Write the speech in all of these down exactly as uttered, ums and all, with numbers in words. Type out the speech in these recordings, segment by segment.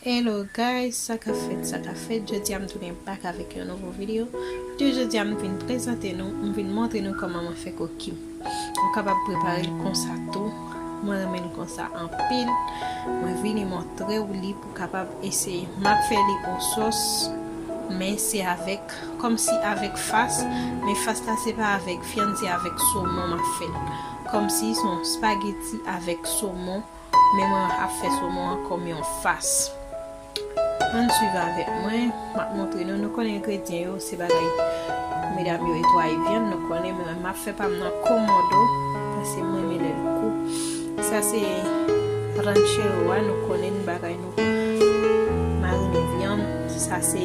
Hello guys, sa k ap fèt, sa k ap fèt. Jodi a m tounen back avèk yon nouvo videyo. Videyo jodi a m vin prezante nou, m vin montre nou kòman mwen fè koki m. Ou kapab prepare l konsa tou. Mwen renmen l konsa anpil. Mwen vini montre w li pou w kapab eseye. M ap fè li o sòs, men se avèk, kòmsi avèk fas, men fas la se pa avèk vyann, se avèk somon m ap fè l. Kòmsi se yon spageti avèk somon. Men mwen ap fè somon an kòm yon fas. Ann swiv avèk mwen, m ap montre nou. Nou konnen engredyan yo, se bagay medam yo netwaye vyann, nou konnen, men mwen m ap fè pa m nan komodo, paske mwen renmen lè l kou. Sa se ranchero a, nou konnen bagay nou marine vyann. Sa se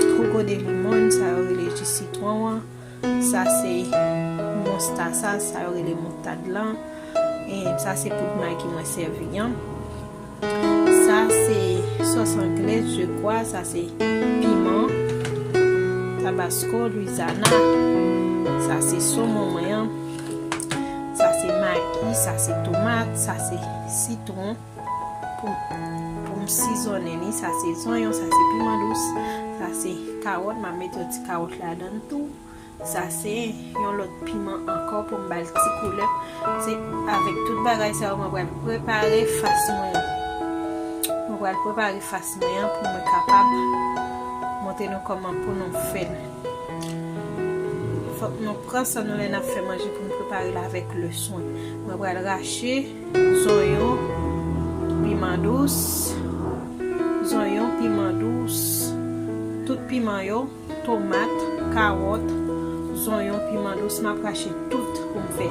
jugo de limon, sa yo rele ji sitwon an. Sa se mostasa, sa yo rele moutad lan. E sa se poud magi mwen sèvi an. Sa se sòs anglèz, je crois. Sa se piman, tabasko, luizana. Sa se somon mwen an. Sa se magi, sa se tomat, sa se sitwon. Pou, pou m sizonnen li, sa se zonyon, sa se piman dous, sa se kawòt. M ap mete yon ti kawòt ladan l tou. Sa se yon lòt piman ankò pou m ba l ti koulè. Se avèk tout bagay sa yo mwen pral prepare fas mwen an. Mwen pral prepare fas mwen an pou mwen kapab montre nou kòman pou nou fè l. Fòk nou pran san nou lè n ap fè manje pou n prepare l avèk le swen. Mwen pral rache zonyon, piman dous, zonyon, piman dous, tout piman yo, tomat, kawòt, zonyon, piman dous, m ap rache tout pou m fè.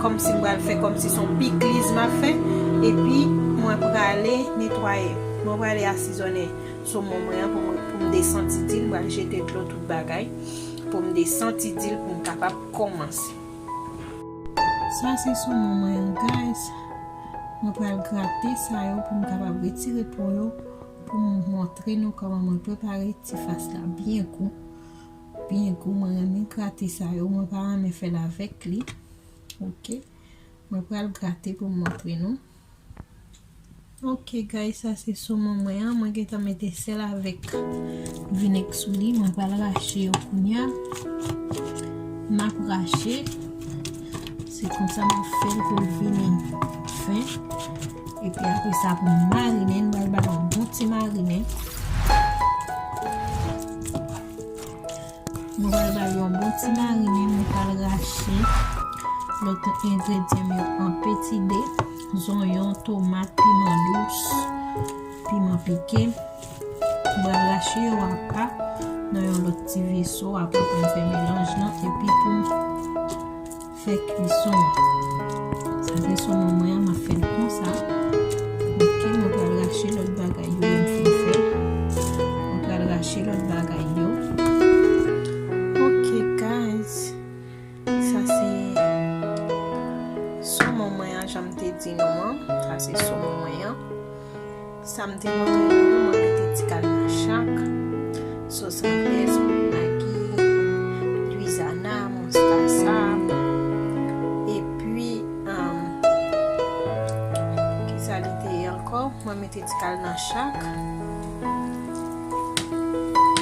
Kòmsi m pral fè, kòmsi se yon pikliz m ap fè, epi mwen prale netwaye. Mwen prale asizonnen somon mwen an pou mwen, pou m desanti di l, m pral jete dlo tout bagay, pou m desanti di l pou m kapab kòmanse. Sa se somon mwen an, guys. Mwen pral grate sa yo pou m kapab retire po yo, pou m montre nou kòman mwen prepare ti fas la byen gou. Byen gou, mwen renmen grate sa yo, mwen pa renmen fè l avèk li. Ok. Mwen pral grate pou m montre nou. Ok, guys, sa se somon mwen an. Mwen gentan mete sèl avèk vinèg sou li. Mwen pral rache yo kounye a. M ap rache. Se konsa m ap fè l pou l vini fen. Epi apre sa, pou m marinen, m pral ba l yon bon ti marinen. Mwen pral ba l yon bon ti marinen, mwen pral rache lòt engredyan m yo an peti de, zonyon, tomat, piman dous, piman pike. Mwen pral rache yo apa nan yon lòt ti veso, apre pou m fè melanj lan, epi pou m fè kwison an. Sa se somon mwen an, m ap fè l konsa. Ok, mwen pral rache lòt bagay yo, lè m fin fè. Mwen pral rache lòt bagay yo. Ok, guys. Sa se somon mwen an, jan m te di nou an. Sa se somon mwen an. Sa m te montre nou yo, mwen mete ti kal nan chak. Sos anglèz, magi, luizana, mostasa. Epi, um, kisa li te ye ankò? Mwen mete ti kal nan chak.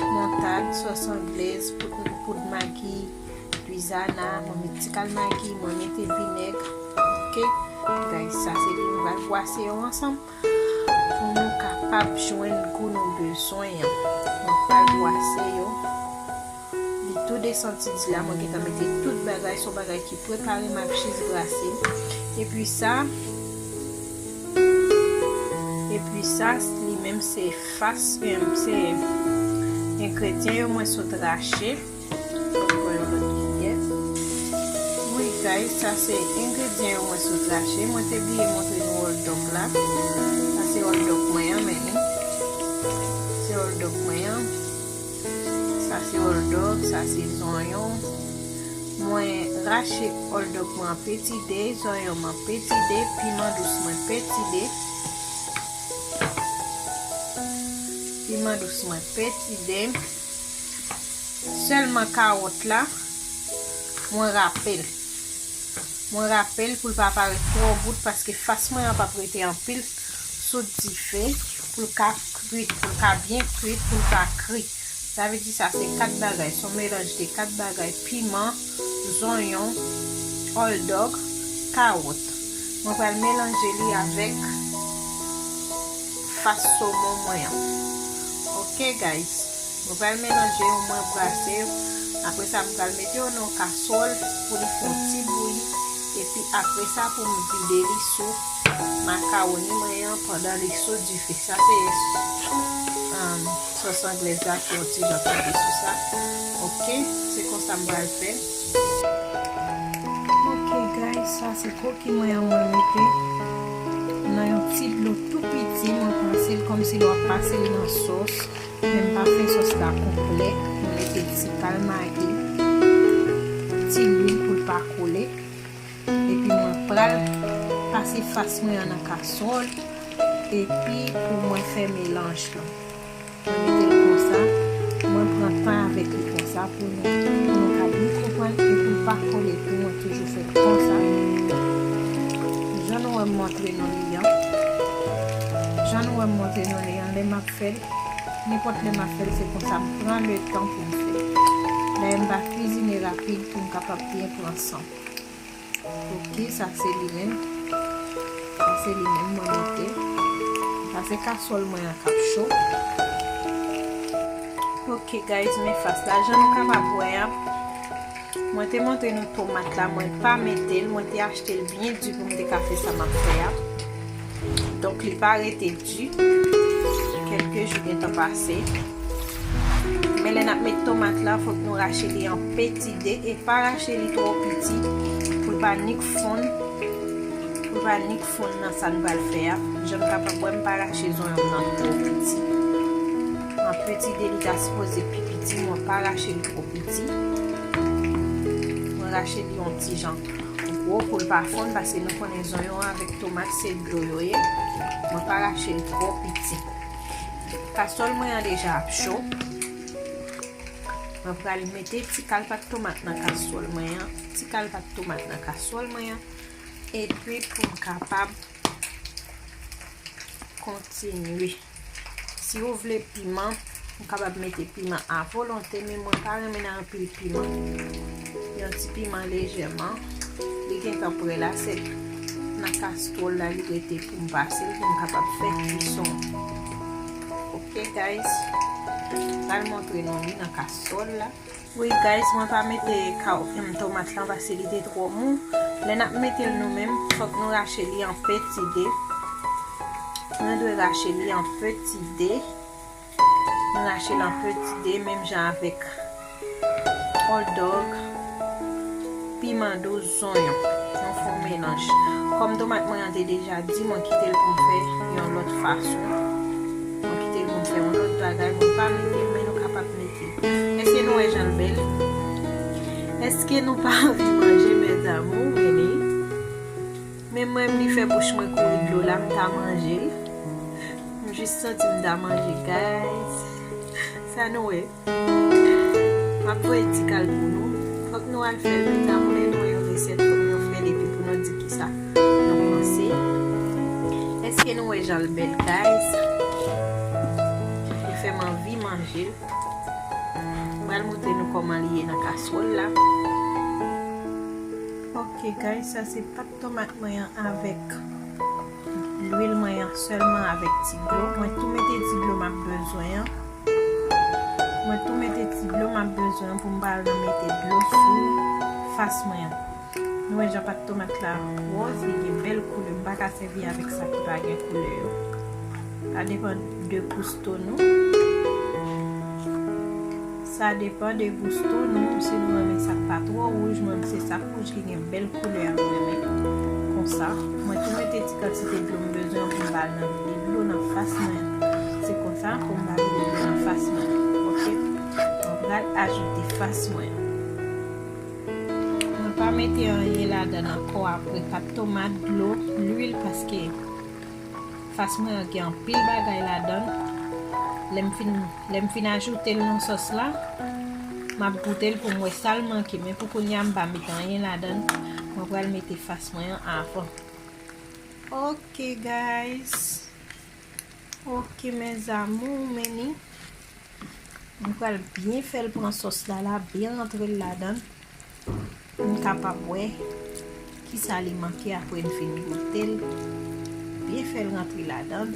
Montad, sos anglèz, poud, poud magi, luizana, mwen mete ti kal magi, mwen mete vinèg. Ok? Guys, sa se li, nou pral bwase yo ansanm. Pou nou kapab jwenn gou nou bezwen an. Mwen pral bwase yo. Li tou desanti di la, mwen gentan mete tout bagay, se yon bagay ki prepare, m ap jis brase. Epi sa, epi sa, li menm se fas, em, se engredyan yo mwen sot rache. Mwen pran yon lòt kiyè. Wi, guys, sa se engredyan yo mwen sot rache. Mwen te bliye montre nou hòldòk la. Sa se hòldòk mwen an, men li. Se hòldòk mwen an. Sa se hòldòk, sa se zonyon. Mwen rache hòldòk mwen an peti de, zonyon mwen peti de, piman dous mwen peti de. Piman dous mwen peti de. Sèlman kawòt la, mwen rape l. Mwen rape l pou l pa parèt twò bout, paske fas mwen an p ap rete anpil. sou dife pou l ka kwit, pou l ka byen kwit, pou l pa kri. Sa vle di sa se kat bagay, se yon melanj de kat bagay, piman, zonyon, hòldòg, kawòt. Mwen pral melanje li avèk fas somon mwen an. Ok, guys. Mwen pral melanje yo, mwen brase yo. Apre sa, mwen pral mete yo nan yon kaswòl pou li fè yon ti bouyi. Epi apre sa, pou m vide li sou makawoni mwen an pandan li sou dife. Sa se, um, sòs anglèz la ki yon ti jan tonbe sou sa. Ok, se konsa m pral fè. Ok, guys, sa se koki mwen an mwen mete nan yon ti dlo tou piti. Mwen pase l kòmsi l w ap pase l nan sòs. Men m pa fè sòs la konplè. Mwen mete ti kal Magi, ti lwil pou l pa kole. Epi mwen pral pase fas mwen an nan kaswòl. Epi pou mwen fè melanj lan. Mwen mete l konsa. Mwen pran tan avèk li konsa pou nou, pou nou ka byen konprann e pou l pa kole tou. Mwen toujou fè l konsa. Jan nou wè m montre nou li an. Jan nou wè m montre nou li an, lè m ap fè l, nenpòt lè m ap fè l, se konsa m pran letan pou m fè l. Dayè m pa kwizine rapid pou m kapab byen pran san. Ok, sa se li menm. Sa se li menm, mwen monte. Sa se kaswòl mwen an k ap cho. Ok, guys, men fas la, jan nou kapab wè a, mwen te montre nou tomat la, mwen pa mete l, mwen te achte l byen di pou m te ka fè sa m ap fè a. Donk, li pa rete di. Kèlke jou gentan pase. Men lè n ap met tomat la, fòk nou rache li an peti de e pa rache li twò piti pou l pa nik fonn, pou l pa nik fonn nan sa n pral fè a. Jan n kapab wè, m pa rache zonyon m nan twò piti. An peti de, li ta sipoze pi piti, mwen pa rache li twò piti. Mwen rache li yon ti jan gwo pou l pa fonn, paske nou konnen zonyon an avèk tomat se dlo yo ye. Mwen pa rache l twò piti. Kaswòl mwen an deja ap cho. Mwen pral mete ti kalpat tomat nan kaswòl mwen an, ti kalpat tomat nan kaswòl mwen an, epi pou m kapab kontinye. Si w vle piman, ou kapab mete piman a volonte, men mwen pa renmen anpil piman. Yon ti piman lejèman. Li gentan prè la, se nan kastwòl la li rete pou m pase l, pou m kapab fè kwison. Ok, guys. Pral montre nou li nan kastwòl la. Wi, guys, mwen pa mete kaw-, em, tomat lan paske li te twò mou. Lè n ap mete l nou menm, fòk nou rache li an peti de. Nou dwe rache li an peti de. Nou rache l an peti de, menm jan avèk hòtdòg, piman dous, zonyon. Nou fè yon melanj. Kòm tomat mwen an te deja di, mwen kite l pou m fè yon lòt fason. Mwen kite l pou m fè yon lòt bagay. Mwen pa mete l, men nou kapab mete l. Èske nou wè jan l bèl? Èske nou pa anvi manje, mes amours, vini? Men mwen, li fè bouch mwen kouri dlo la, m ta manje l. M jis santi m ta manje, guys. Sa nou wè? M ap voye ti kal pou nou. Fòk nou al fè l, mes amours, lè nou wè yon resèt, fòk nou fè l epi pou nou di kisa nou panse. Èske nou wè jan l bèl, guys? Li fè m anvi manje l. M pral montre nou kòman li ye nan kaswòl la. Ok, guys, sa se pat tomat mwen an avèk lwil mwen an sèlman avèk ti dlo. Mwen tou mete ti dlo m ap bezwen an. Mwen tou mete ti dlo m ap bezwen an pou m pa al nan mete dlo sou fas mwen an. Nou wè jan pat tomat la wòz, li gen bèl koulè. M pa ka sèvi avèk sa ki pa gen koulè yo. Sa depann de gousto nou. Sa depann de gousto nou. Si nou renmen sa k pa twò wouj, mwen se sa k wouj ki gen bèl koulè a m renmen. Konsa, mwen tou mete ti kantite dlo m bezwen pou m ba l nan vide dlo nan fas mwen. Se konsa pou m ba l vide dlo nan fas mwen. Ok? Mwen pral ajoute fas mwen. Mwen pa mete anyen ladan ankò apre pat tomat, dlo, lwil, paske fas mwen an gen anpil bagay ladan. Lè m fin, lè m fin ajoute l nan sòs la, m ap goute l pou m wè sa l manke. Men pou kounye a, m pa mete anyen ladan. Mwen pral mete fas mwen an avan. Ok, guys. Ok, mes amours, men ni. M pral byen fè l pran sòs la, la, byen rantre l ladan l. Pou m kapab wè kisa li manke apre n fin goute l. Byen fè l rantre ladan l.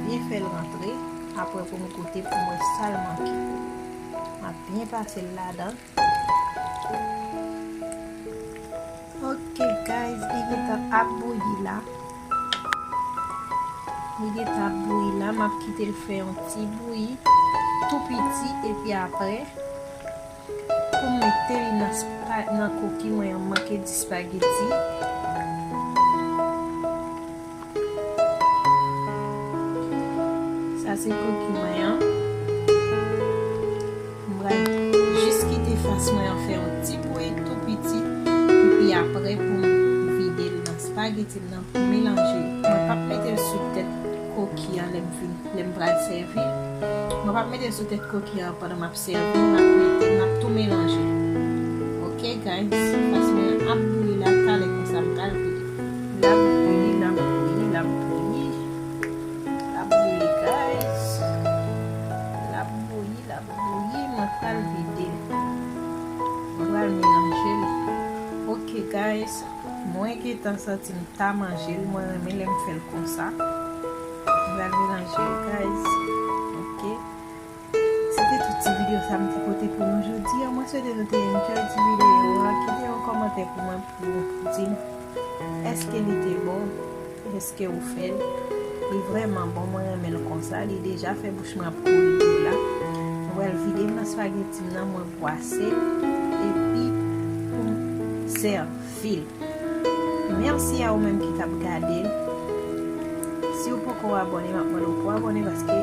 Byen fè l rantre. Apre pou m goute pou m wè sa l manke. M ap byen pase l ladan l. Ok, guys, li gentan ap bouyi la. Li gentan ap bouyi la, m ap kite l fè yon ti bouyi tou piti, epi apre, pou m mete li nan spa-, nan koki mwen an, manke di spageti. Sa se koki mwen an. M pral jis kite fas mwen an fè yon ti bouyi tou piti. Epi apre pou m vide l nan spageti m nan pou melanje. Mwen p ap mete l sou tèt koki an lè m fin, lè m pral sèvi l. Mwen p ap mete l sou tèt koki an pandan m ap sèvi, m ap mete, m ap tou melanje. Ok, guys, fas mwen an ap bouyi la, talè konsa m pral vide. L ap bouyi, l ap bouyi, l ap bouyi. L ap bouyi, guys. L ap bouyi, l ap bouyi, mwen pral vide l. Mwen pral melanje l. Ok, guys, mwen gentan santi m ta manje l, mwen renmen lè m fè l konsa. Mwen pral melanje l, guys. Ok. Se te tout ti videyo sa m te pote pou nou jodi a. Mwen swete nou te enjoy ti videyo a. Kite yon kòmantè pou mwen pou di m èske li te bon, èske ou fè l. Li vrèman bon, mwen renmen l konsa. Li deja fè bouch mwen ap kouri tou la. Mwen pral vide m nan spageti m nan, mwen bwase l, epi pou m sèvi l. Mèsi a ou menm ki t ap gade l. Si w poko abòne, m ap mande w pou abòne paske